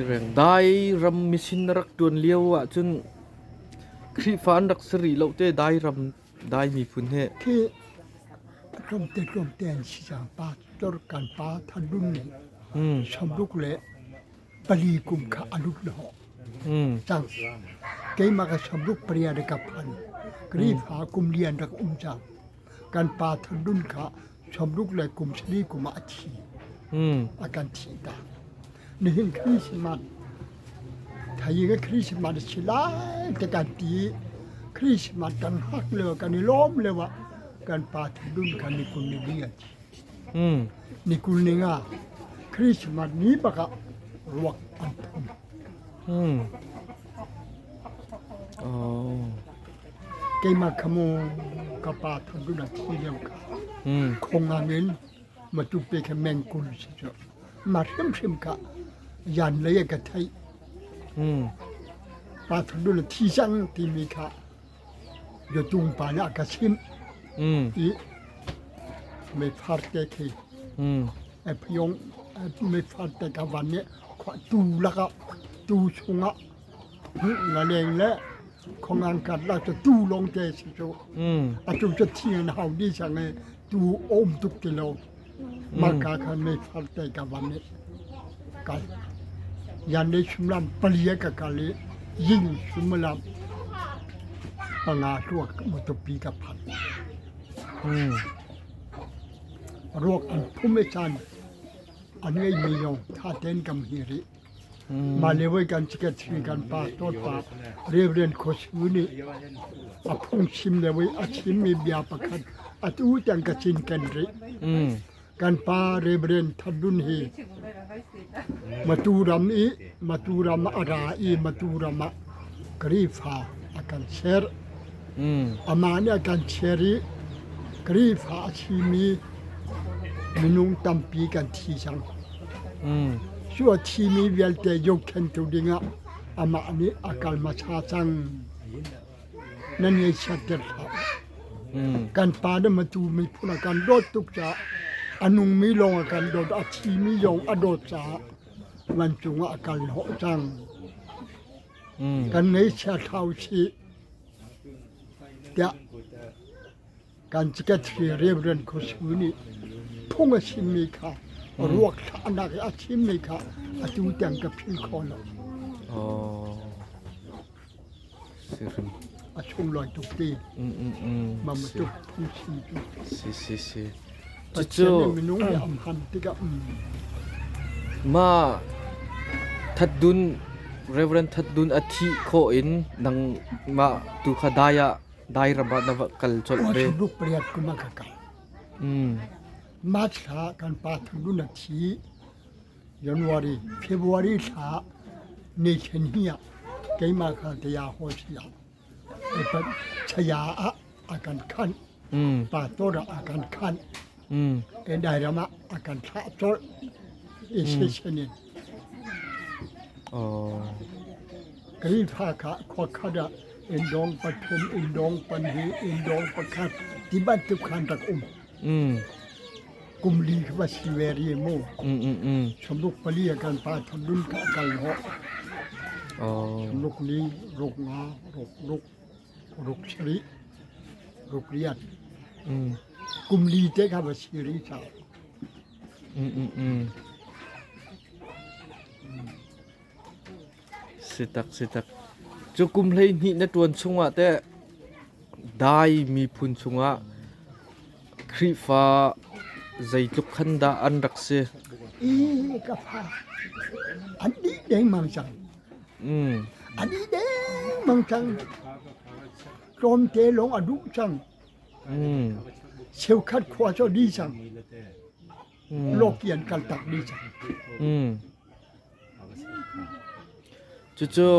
Sireng dai ram mission na rak ṭuan lio ahcun Khrihfa an rak si rih lo te dai ram dai miphun he. Khi tlawmte tlawmte an si cang. Pastor kan pa Than Lun nih 64 kum kha a lut lo cang. Keimah ka 68 ka phan. Khrihfa kum li an rak um cang. Kan pa Than Lun kha sawmruk le kum sali kum ah a thi. A kan thih ta. Nihin Christmas thai ka Christmas a si lai te kan ti. Christmas kan hak le kan i lawm le wa kan pa Than Lun kha ni kul ni li a thi. Ni kul ni nga Christmas ni bak ah ruak an phum. Oh. Keimah kha mu ka pa Than Lun a thi lio kha khongang in Matupi kha meng 20 si cu. Mah hrimhrim kha yan lei ah ka theih. Pa Than Lun a thi cang timi kha Yatung pa nih a ka chimh i meifar te khi phayong meifar te ka van nih khua tu lakah tu chungah ngaleng le khongang kat la cu tu lawng te si cu. Atu cu thi an hau dih cang i tu a um tuk ti lo. Maka khan meifar te ka van i kal. Yan le suimilam pali ah ka kal i zing suimilam 5 hluak Matupi ka phan. Ruak an phum i caan an ngeimi zong tha tein kam hi rih. Mah le voi kan chiket sing kan pastor pa Reverend Khosu nih a phungchim le voi a chimmi bia pakhat atu tiang ka cinken rih. Kan pa Reverend That Dun hi Matu ram i Matu ram a ra i Matu ram ah Khrihfa a kan ser. Amah nih a kan ser i Khrihfa a simi minung tampi kan thi cang. Cu a thimi vialte zohkhenhtu dingah amah nih a kal hmasa cang. Nan ngaihchiatter hlah u. Kan pa na matu miphun a kan dawt tuk caah a nungmi lawng a kan dawt, a thimi zong a dawt caah vancung ah a kal hnawh cang. Kan ngaihchia hlah u sih tiah Kan secretary Reverend Khuasu nih phung a chimmi kha ruak thlahnak i a chimmi kha atu tiang ka philh kho lo. Oh. Sirim. A sunglawi tuk ti. Mam tuk phung chim cu. Si si si. Pathian nih minung nih am ham tikah Ma Thatdun Reverend Thatdun a thih khawh in nang mah tu kha dai ah Dai ram ah na va kal colh ve. 68 kum ah ka kal. March thla kan pa Thanglun a thi. January, February thla ni thlen hi ah keimah kha taya haw si ah chaya ah a kan khanh. Pastor ah a kan khanh. E dai ram ah a kan thlah colh. E session in. Oh. Khrihfa kha khua khat ah inndawng pathum, inndawng pahnih, inndawng pakhat ti bantuk khan rak um. Kum li kha va si ve ri mu. 64 ah kan pa Thandun kha a kal hnawh. 64, ruk nga, ruk ruk, ruk sarih, ruk riat. Kum li te kha va si ri ca. Si tak si tak. Cu kum 12 na ṭuan chungah teh Dai miphun chungah Khrihfa zeitluk khan dah an rak si? I ka fa an dih dengmang cang. An dih dengmang cang. Tlawmte lawng a duh cang. Cheukhat khua cu a dih cang. Lawki an kal tak dih cang. Cucu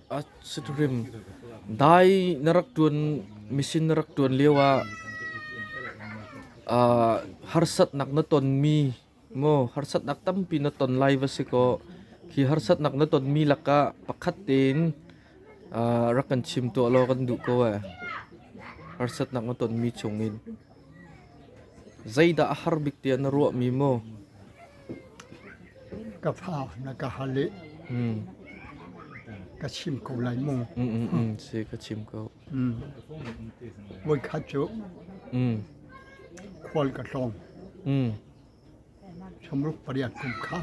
a si hrim. Dai na rak ṭuan, mission na rak ṭuan lio ah harsatnak na tonmi maw harsatnak tampi na ton lai va si kaw khi harsatnak na tonmi lakah pakhat tein rak kan chim tuah law kan duh ko ee. Harsatnak na tonmi chungin zeidah a har bik tiah na ruahmi maw? Ka fa na ka hal i. Ka chim ko lai mu. Si ka chim ko. Voikhat cu khual ka tlawng. Samruk pariat kum kha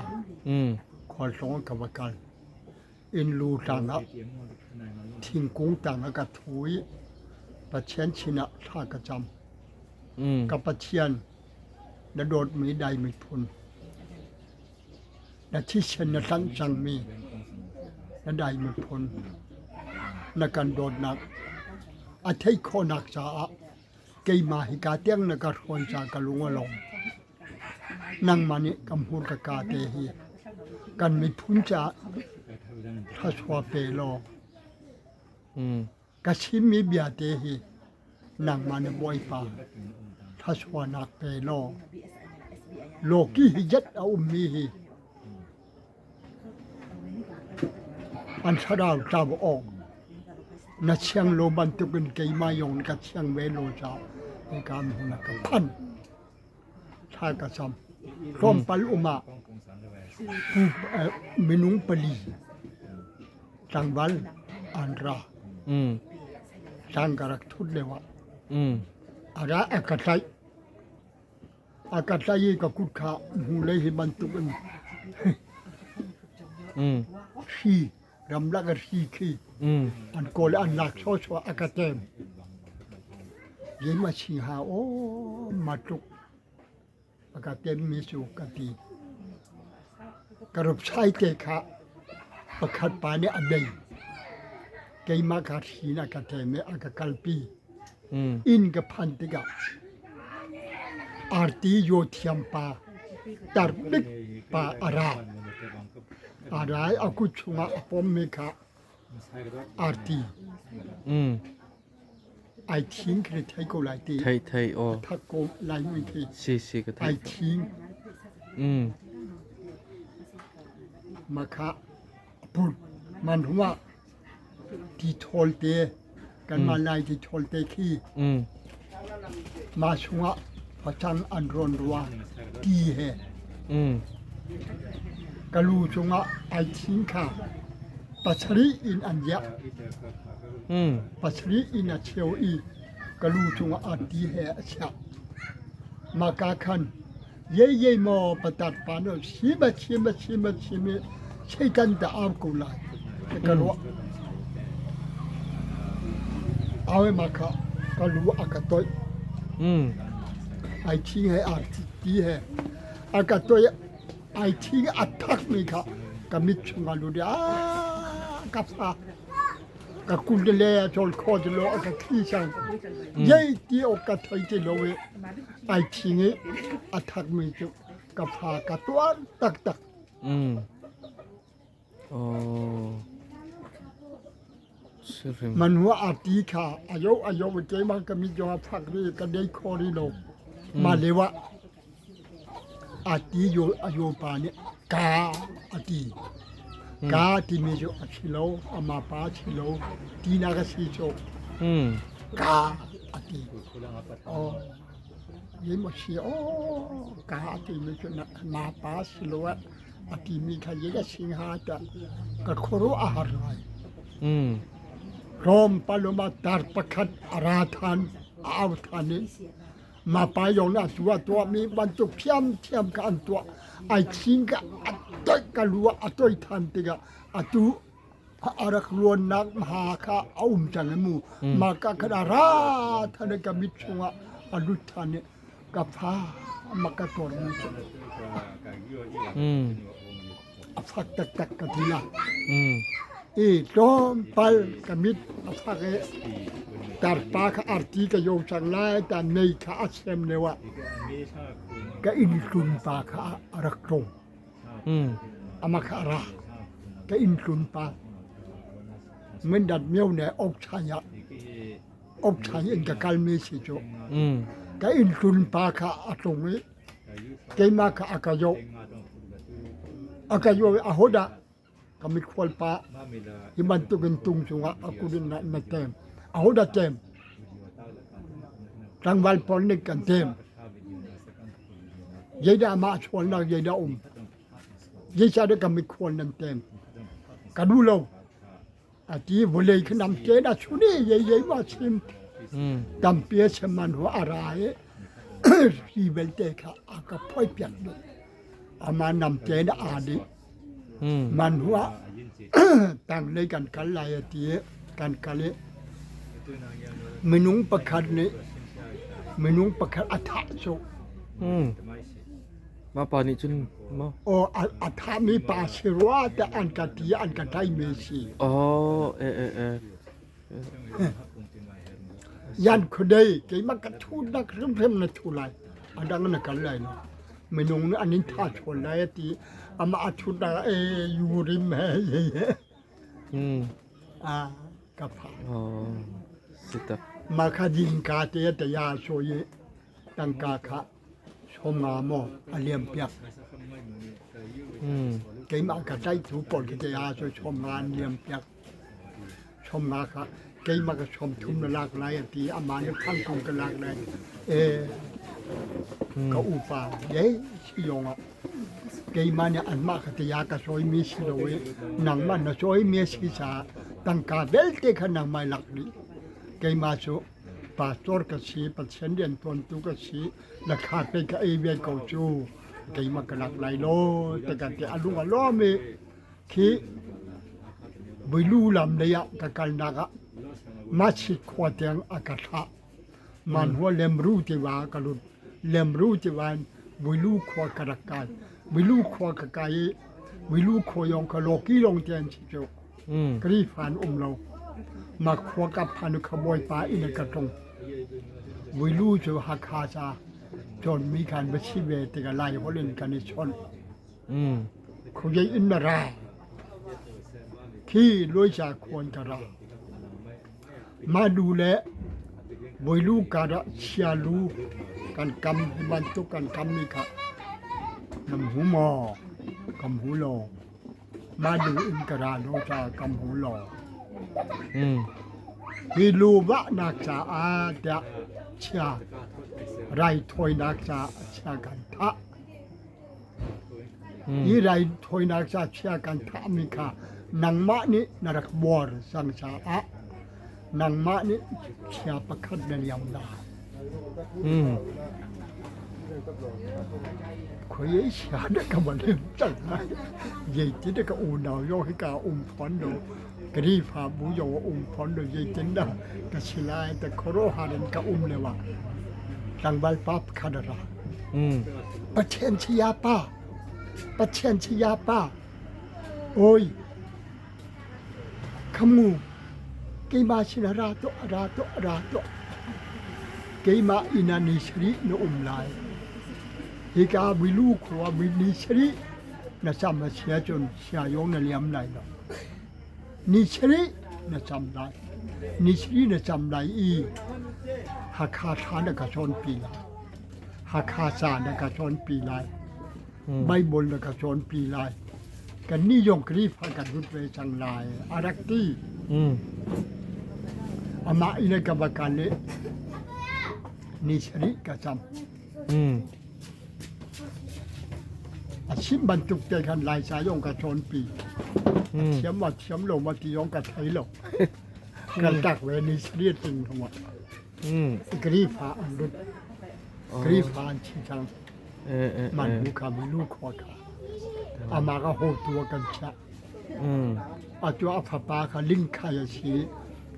khual tlawng ka va kal. Innlu tlang ah thingkung tang ah ka thu i Pathian sinah thla ka cam. Ka Pathian, na dawtmi dai miphun, na thisen na tlanh cangmi na dai miphun, na kan dawtnak a theih khawhnak caah keimah hika tiang na ka hruai ca ka lung a lawm. Nangmah nih ka hmur ka kaa te hi kan miphun caah thluachuah pe law ka chimmi bia te hi nangmah na Bawipa thluachuahnak pe law lawki hi zat a ummi hi An thlarau tlau awk na siang lo bantukin keimah zong ka siang ve lo caah hika hmun ah ka phan. Thla ka cam. Tlawmpal um ah minung pali tlangval an ra. Tlang ka rak thut lio ah a ra a ka tlaih. A ka tlaih i ka kut kha hnulei hi bantuk in hri ramlak a hri khi an kawl an lak sawsawh a ka tem. Zeimah si hnga aw ma tluk a ka temmi cu ka ti. Ka rupsai te kha pakhat pa nih a bei. Keimah kha hri in a ka tem i a ka kalpi. Inn ka phan tikah arti yaw thiam pa tar bik pa a ra. A ra i a kut chungah a pommi kha arti. Ai thing khi thei ko lai ti. Thei thei aw. Thak ko lai mi khi. Si si ka thei. Ai thing. Makha put man huma Tithawl te kanmah Lai tithawl te khi mah chungah facang an rawn rua ti he ka lu cungah ai thin kha pasarih in an ziah. Pasarih in a cheu i ka lu cungah a ti he a chiah. Mah ka khan Yei maw patat pa no chim a chim a chim a chim i Satan dah au ko lai ti ka ruah. Awe ma kha ka lu a ka toih. Ai thing he a ti he a ka toih ai thing a thak mi kha ka mit chungah lut i a ka fa ka kut le a chawl kho ti lo a ka thi sang yei ti ok ka thei ti lo i ai thing i a thakmi cu ka fa ka tuar taktak. Oh. Man hua a ti kha ayo ayo keimah ka mi jo phak ri ka dei kho ri lo ma lewa a ti yo ayo pa nih ka a ti ka timi cu a si lo ama pa a si lo tinak a si cu ka a ti oh Zei si aw ka a timi cu na pa si lo ah a timi kha zei a si hnga tiah ka khuaruah a har ngai. Rom paloma tar pakhat a ra than a au than i ma pa yong na tu a tuahmi bantuk thiamthiam kha an tuah ai thin ka a toih ka lu a toi than tikah atu a rak ruannak hma kha a um cang i mu mah ka khan a ra than i ka mit chungah a lut than i ka fa ma ka tor mi cu a fak taktak ka ti la i tlawmpal ka mit a fak i tarpa kha arti ka yo cang lai ta mei kha a sem lio ah ka inn tlun pa kha a rak tlung. Ama kha a ra. Ka inn tlun pa. Mindat myo ne ok chai ah ok chai in ka kal mi si cu. Ka inn tlun pa kha a tlung i keimah kha a ka yoh. A ka yoh i ahodah ka mikhual pa hi bantukin tung cungah a kut in na tem. Ahodah tem? Tlangval pawl nih kan tem. Zeidah mah sualnak zeidah um? Zeicahdah ka mikhual nan tem? Ka duh lo. A ti vawlei khi nam te na chuni ye ye ma chim. Tampi a chim man hu a ra i hi belte kha a ka phoi piak dih. Ama nam te na aa dih. Man hu ah tanglei kan kal lai a ti i kan kal i minung pakhat nih minung pakhat a thah cu. Mah pa nih cun maw? Aw, a thahmi pa si rua tiah an ka ti an ka tlaimi si. Oh, eh eh eh. Yan khuadei keimah ka thunak hrimhrim na thu lai. A dang na kal lai lo. Minung nih an in tha chawn lai a ti. Amah a thutnak e yurim he he he. Ah, ka pha. Oh, si tak. Mah kha dingka te te ya so i tangka kha Sawmnga maw a liam piak. Keimah ka tlaihtu pawl khi te ah cu sawmnga an liam piak. Sawmnga kha keimah ka sawm thum na lak lai a ti amah nih thangkung ka lak lai. E ka upa ye si yong ah keimah nih anmah ka te ka sawimi si lo i nangmah na sawimi a si caah tangka vialte kha nangmah lak dih. Keimah cu Pastor ka si, Pathian riantuantu ka si, lakha pei ka ei ve ko cu keimah ka lak lai lo te ka ti a lung a lawm i khi Builu lam lei ah ka kalnak ah Machit khua tiang a ka thlah. Manhua Lemru tiva ka lut. Lemru tiva in Builu khua ka rak kai. Builu khua ka kai i Builu khua yong kha Loki long te an si cu. Khrihfa an um lo. Mah khua ka phan i khabawipa inn a ka tlung. Vuilu cu Hakha ca cawnmi kha an va si ve tikah Lai holh in kan i chawnh. Khuazei in na ra? Khi Luaisa khua in ka ra. Mah lu le Vuilu kar ah chialu kan kam hi bantuk kan kammi kha na hmu maw? Ka hmu lo. Mah lu in ka ra lo caah ka hmu lo. Hi lu vahnak caah tiah chia raithawinak caah chia kan thah. Hi raithawinak caah chia kan thahmi kha nangmah nih na rak buar cang caah nangmah nih chia pakhat na liam lai. Khuai sia dah ka va lem cang lai. Zeitin dah ka unau zong hi ka um fawn lo. Khrihfabu zong a um fawn lo. Zeitin dah ka si lai ta khuaruahhar in ka um lio ah tlangval pa pakhat a ra. Pathian saya pa, Pathian saya pa, oi, Khamu, keimah sinah ra tuah, ra tuah, ra tuah. Keimah inn ah ni sarih na um lai. Hika milu khua mi ni sarih na cam a si ahcun siayong na liam lai lo. Ni sarih na cam lai. Ni sarih na cam lai i Hakha thla na ka cawnpi lai. Hakha ca na ka cawnpi lai. Baibal na ka cawnpi lai. Kannih zong Khrihfa kan lut ve cang lai a rak ti. Amah inn ka va kal i ni sarih ka cam. A chim bantuk te khan Laica zong ka cawnpi. A thiam ma thiam lo ma ti zong ka thei lo. Kal tak ve ni sarih ting hnuah. Khrihfa an lut. Khrihfa an thi cang. Man bu kha milu khua kha amah ka hotu a kan chiah. Atu a fapa kha Lingkhai a si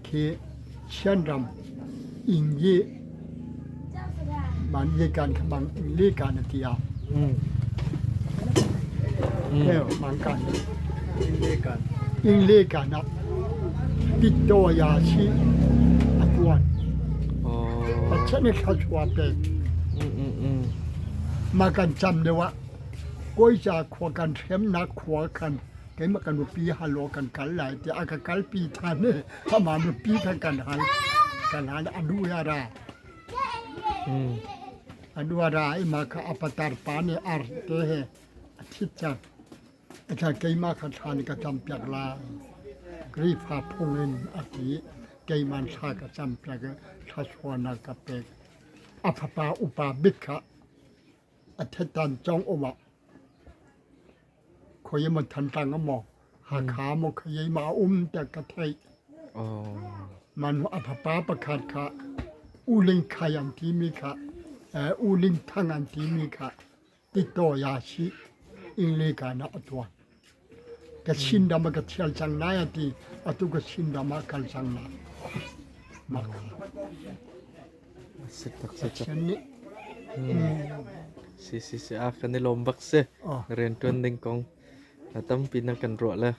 khi Chianram Ingyi man ye kan kha mang li kan a ti ah. Heo mang kan Ingle kan ah Pitto ya si a tuan. Pathian nih thluachuah pek. Mah kan cam deuh ah Kawica khua kan hremnak khua khan keimah ka nupi hal aw kan kal lai tiah a ka kalpi than i amah nupi khan kan hal. Kan hal a nu a ra. A nu a ra i mah kha a patar pa nih ar te he a thit cang. Ata keimah kha thla nih ka campiak lai. Khrihfa phung in a ti. Keimah thla ka campiak i thluachuahnak ka pek. A fapa upa bik kha a thetan cong um ah khoi maw Thantlang a maw. Hakha maw khayei ma um tiah ka theih. Oh. Man a fapa pakhat kha U Ling Khai an timi kha U Ling Thang an timi kha Tito ya si Ingle na a tuan. Ka Chin ram ah ka thial cang lai a ti. Atu ka Chin ram ah kal cang lai. Mah kha. Si tak si tak. Pathian nih Si si si a kan i lawm bak si. Oh. Rian tuan ding kong na tampi na kan ruah le.